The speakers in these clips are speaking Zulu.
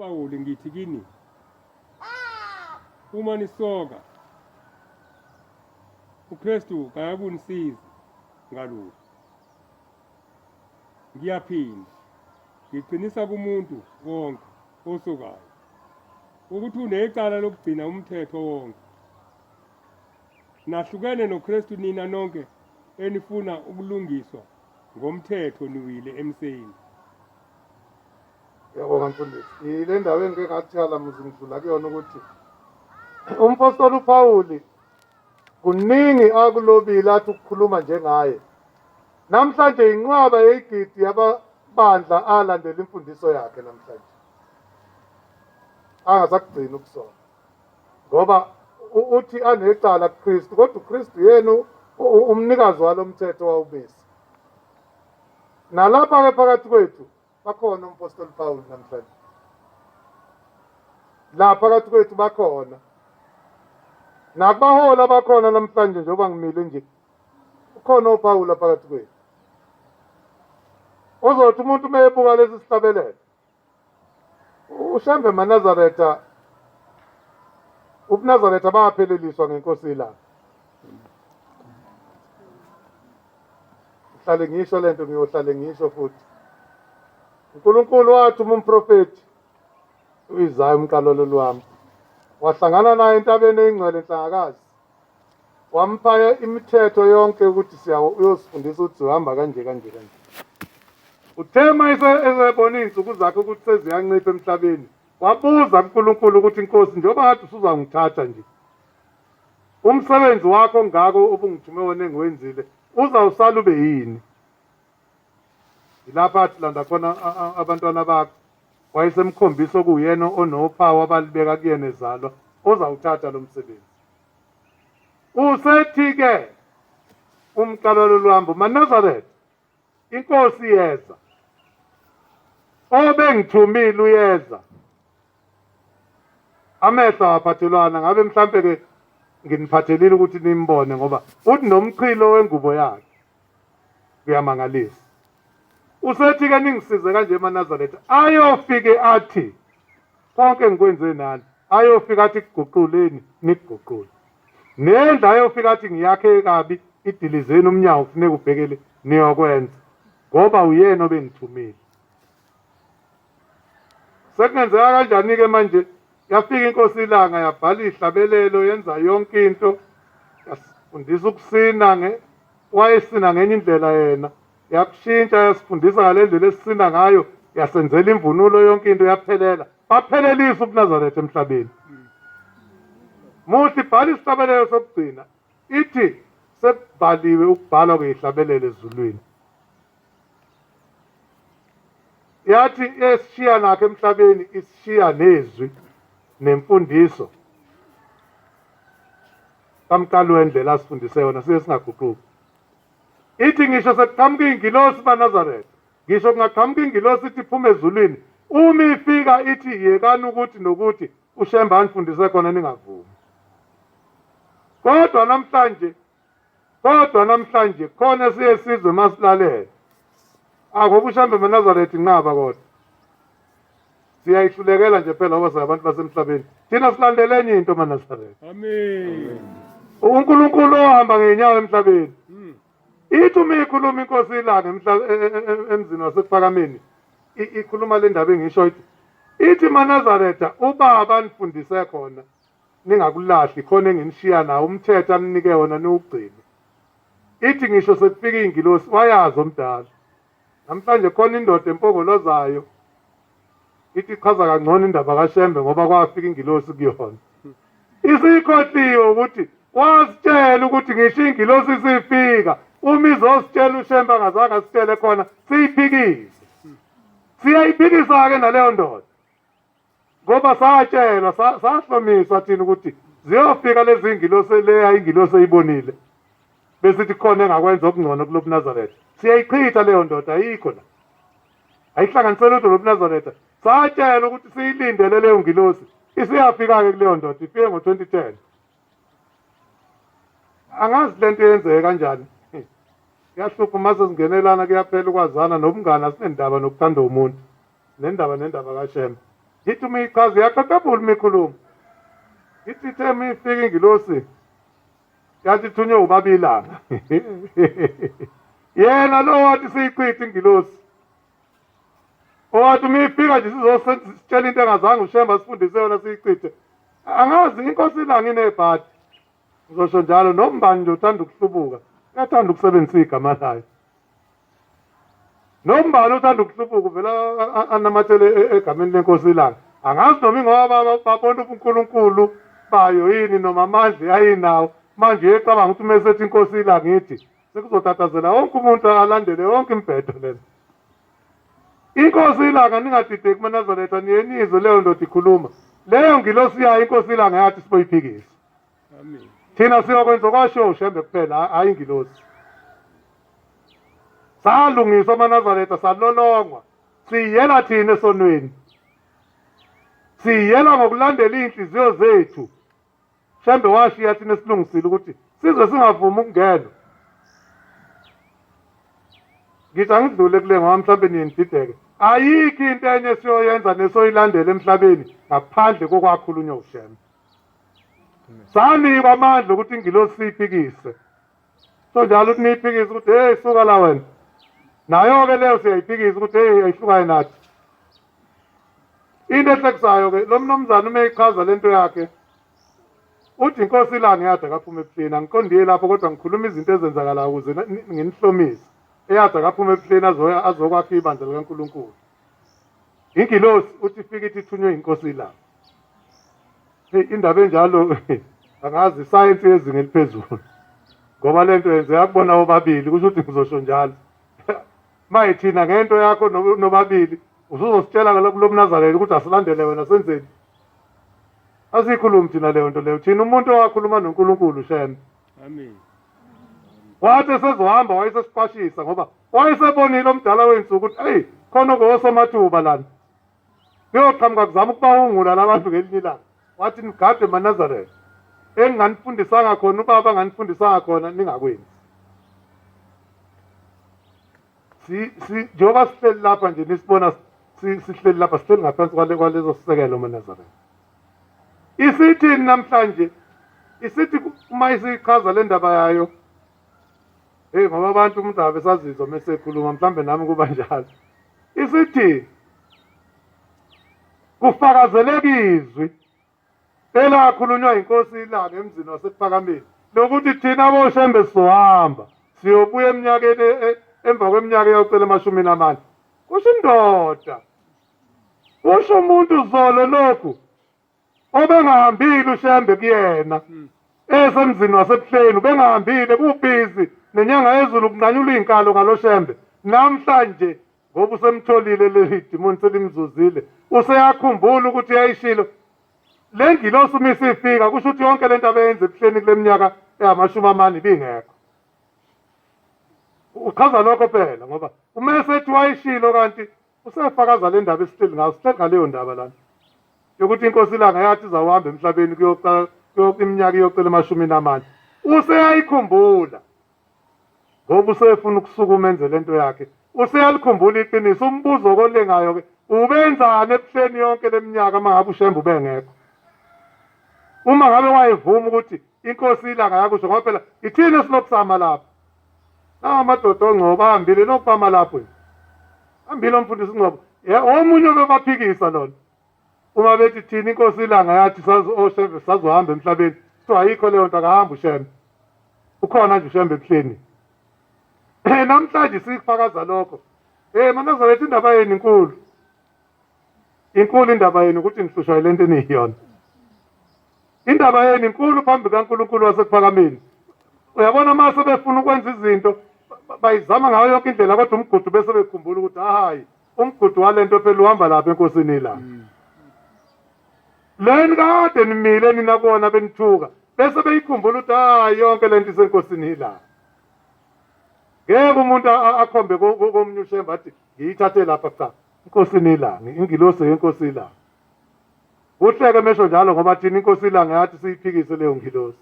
UPawuli ngithi kini, uma nisoka, uKristu kayakunisiza ngalutho. Ngiyaphinda, ngiqinisa kumuntu wonke osokayo ukuthi unecala lokugcina umthetho wonke. Nahlukene noKristu nina nonke enifuna ukulungiswa ngomthetho niwile emseni. Ngiyabonga mfundisi. Yile ndaba engike ngathala muzi ngidlula kuyona ukuthi umpostoli uPawuli kuningi akulobile athi ukukhuluma njengaye. Namhlanje inqwaba yeyigidi yababandla alandela imfundiso yakhe namhlanje. Angasakugcini ukusona. Ngoba uthi anecala kuKristu kodwa uKristu yena umnikazi walomthetho wawumisa. Nalapha-ke phakathi kwethu bakhona umpostoli Paul namhlanje. La phakathi kwethu bakhona. Nakubaholi abakhona namhlanje njengoba ngimile nje. Ukhona uPaul phakathi kwethu. Ozothi umuntu uma ebuka lesi sihlabelelo uShembe maNazaretha ubuNazaretha bapheleliswa ngenkosi ilanga. Ngihlale ngisho lento ngiyohlale ngisho futhi. uNkulunkulu wathi uma umprofethi uIsaya umqalolo lwami wahlangana naye entabeni eyingcwele enhlangakazi wampha imithetho yonke ukuthi siyawo uyosifundisa ukuthi uhamba kanje kanje kanje. Uthe uma esebona iy'nsuku zakhe ukuthi seziyancipha emhlabeni wabuza kuNkulunkulu ukuthi inkosi njengoba ngathi usuzangithatha nje umsebenzi wakho ongako obungithume wona engiwenzile uzawusala ube yini yilapho athi landa khona abantwana bakho wayesemkhombisa okuwuyena onophawu abalibeka kuyena ezalwa ozawuthatha lo msebenzi usethi-ke umqalwalo lwambo manazaretha Inkosi iyeza. Obengithumile uyeza. Amehlo awaphathelwana ngabe mhlampe ke nginiphathelile ukuthi nimbone ngoba uthi nomchilo wengubo yakhe kuyamangalisa. Usethi ke ningisize kanje emaNazaretha ayofike athi konke engikwenze nani ayofika athi kuguquleni nikuguqule. Nendlu ayofika athi ngiyakhe kabi idilizeni umnyango kufuneka ubhekele niyokwenza ngoba uyena obengithumile. Sekungenzeka kanjani-ke manje yafika inkosi ilanga yabhala izihlabelelo yenza yonke into yasifundisa ukusina nge wayesina ngenye indlela yena yakushintsha yasifundisa ngale ndlela esisina ngayo yasenzela imvunulo yonke into yaphelela baphelelisa ubuNazaretha emhlabeni. Muhle ibhala isihlabelelo sokugcina ithi sekubhaliwe ukubhalwa kwezihlabelelo ezulwini. Yathi esishiya nakho emhlabeni isishiya nezwi nemfundiso kamqali wendlela asifundise yona siye singaguquki. Ithi ngisho sekuqhamuka iy'ngilosi baNazaretha Ngisho kungaqhamuka ingilosi ithi iphuma ezulwini, uma ifika ithi yekani ukuthi nokuthi uShembe anifundise khona ningavumi. Kodwa namhlanje, kodwa namhlanje khona siye sizwe masilalele. Akho uShembe maNazaretha inqaba kodwa. Siyayihlulekela nje phela ngoba singabantu basemhlabeni. Thina silandele enye into maNazaretha. Amen. UNkulunkulu ohamba ngezinyawo emhlabeni. Ithi uma ikhuluma inkosi ilanga e, e, e, emzini wasekuphakameni ikhuluma le ndaba engisho ithi ithi maNazaretha ubaba nifundise khona ningakulahli khona enginishiya nawo umthetho aninike wona niwugcine ithi ngisho sekufika iy'ngilosi wayazi omdala namhlanje khona indoda empongolozayo ithi ichaza kangcono indaba kaShembe ngoba kwafika ingilosi kuyona isikhohliwe ukuthi wasitshela ukuthi ngisho ingilosi isifika uma izositshela uShembe angazange asitshele khona siyiphikise siyayiphikisa-ke naleyo ndoda ngoba satshelwa sahlomiswa thina ukuthi ziyofika lezi ngilosi leya ingilosi eyibonile besithi khona engakwenza okungcono kulobuNazaretha siyayichitha leyo ndoda ayikho la ayihlanganisele lutho lobuNazaretha satshela ukuthi siyilindele leyo ngilosi isiyafika-ke kuleyo ndoda ifike ngo-2010 angazi lento yenzeke kanjani kuyahlupha uma sesingenelana kuyaphela ukwazana nobungani asinendaba nokuthanda umuntu nendaba nendaba kaShembe. Ngithi uma ichaza iyaqaqabula uma ikhuluma. Ithi ithe uma ifika ingilosi yathi ithunywe ubaba ilanga. Yena lo wathi siyichithe ingilosi. Owathi uma ifika nje sizositshela into engazange uShembe asifundise yona siyichithe. Angazi inkosi ilanga inebhadi. Ngizosho njalo nombani nje uthanda ukuhlubuka. Uyathanda ukusebenzisa igama layo. Nombani uthanda ukuhlubuka uvela anamathele egameni lenkosi ilanga. Angazi noma ingoba babona ubuNkulunkulu bayo yini noma amandla yayinawo. Manje uyecabanga ukuthi uma esethi inkosi ilanga ithi sekuzotatazela wonke umuntu alandele yonke imibhedo lena. Inkosi ilanga ningadideki kumaNazaretha niye nizwe leyo ndoda ikhuluma. Leyo ngilosi yayo inkosi ilanga yathi siboyiphikisa. Amen. Thina siyokwenza kwasho uShembe kuphela hayi ingilosi. Salungiswa amaNazaretha salolongwa. Siyela thina esonweni. Siyela ngokulandela izinhliziyo zethu. Shembe washiya thina esilungisile ukuthi size singavumi ukungenwa. Ngithi angidlule kule ngoba mhlawumbe niye nidideke. Ayikho into enye esiyoyenza nesoyilandela emhlabeni ngaphandle kokwakhulunywa uShembe. Sanikwa amandla ukuthi ingilosi siyiphikise. So njalo ukuthi niyiphikise ukuthi hey suka la wena. Nayo-ke leyo siyayiphikisa ukuthi hey ayihlukane nathi. Into ehlekisayo ke lo mnumzane uma eyichaza lento yakhe uthi inkosi ilanga eyade akaphuma ebuhleni angiqondiye lapho kodwa ngikhuluma izinto ezenzakalayo ukuze nginihlomise eyade akaphuma ebuhleni azokwakha ibandla likaNkulunkulu. Ingilosi uthi ifike ithi ithunywe inkosi ilanga. Hey indaba enjalo angazi isayensi yezinga eliphezulu ngoba lento yenzeka kubona bobabili kusho ukuthi ngizosho njalo. Maye thina ngento yakho nobabili usuzositshela ngalokhu lomNazaretha ukuthi asilandele wena senzeni? Asiyikhulumi thina leyo nto leyo. Thina umuntu owakhuluma noNkulunkulu Shembe. Amen. Wathi esezohamba wayesesiqwashisa ngoba wayesebonile omdala wey'nsuku ukuthi eyi khona okuwosomathuba lana. Kuyoqhamuka kuzama ukubawungula labantu ngelinye ilanga. Wathi nigade maNazaretha. Enginganifundisanga khona ubaba anganifundisanga khona ningakwenzi. Si si njengoba sihleli lapha nje nisibona sihleli lapha sihleli ngaphansi kwale kwalezo sisekelo maNazaretha. Isithini namhlanje? Isithi uma isichaza le ndaba yayo Hey ngoba abantu umuntu abesazizwa mese ekhuluma mhlambe nami kuba njalo. Isithi kufakazeleka izwi elakhulunywa inkosi ilanga emzini waseKuphakameni lokuthi thina boShembe sizohamba siyobuya eminyakeni emva kweminyaka eyocela emashumini amane. Kusho indoda. Kusho umuntu zolo lokhu obengahambile uShembe kuyena esemzini waseBuhleni ubengahambile kubhizi nenyanga yezulu kunqanyulwa iy'nkalo ngalo Shembe namhlanje ngoba usemtholile leli dimoni selimzuzile useyakhumbula ukuthi yayishilo le ngilosi uma isifika kusho ukuthi yonke le nto abeyenza ebuhleni kule minyaka engamashumi amane ibingekho. Uchaza lokho phela ngoba uma esethi wayishilo kanti Usefakaza le ndaba esihleli ngayo, sihleli ngaleyo ndaba lana yokuthi inkosi ilanga yathi izawuhamba emhlabeni kuyoqala iminyaka iyocela emashumini amane. Useyayikhumbula ngoba usefuna ukusukuma enze lento yakhe. Useyalikhumbula iqiniso. Umbuzo kolengayo ke ubenzani ebuhleni yonke leminyaka uma ngabe uShembe ubengekho? Uma ngabe wayevuma ukuthi inkosi ilanga yakusho ngoba phela ithina esilokusama lapha. Nawa amadoda ongcobo ahambile lokhu bama lapho nje. Hambile umfundisi uNgcobo. Omunye obebaphikisa lona. Uma bethi thina inkosi ilanga yathi oShembe sazohamba emhlabeni. Kuthiwa ayikho leyo nto akahamba uShembe. Ukhona nje uShembe ebuhleni. Namhlanje sikufakaza lokho. MaNazaretha indaba yenu inkulu. Inkulu indaba yenu ukuthi nihlushwa yile nto eniyiyona. Indaba yenu inkulu phambi kaNkulunkulu wasekuphakameni. Uyabona uma sebefuna ukwenza izinto bayizama ngayo yonke indlela kodwa umgudu bese bekhumbula ukuthi hayi umgudu walento phela uhamba lapha enkosini la. Leni kade nimile nina kubona benithuka bese beyikhumbula ukuthi hayi yonke lento isenkosini la. Ngeke umuntu akhombe komunye uShembe athi ngiyithathe lapha cha. Inkosini ilanga, ingilosi yenkosi ilanga. Kuhleke mesho njalo ngoba thina inkosi ilanga yathi siyiphikise leyo ngilosi.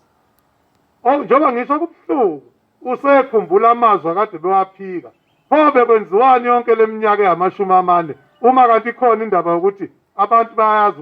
Oh njengoba ngisho kubuhlungu usekhumbula amazwi akade bewaphika. Pho bekwenziwani yonke leminyaka engamashumi amane uma kanti ikhona indaba yokuthi Abantu bayazi.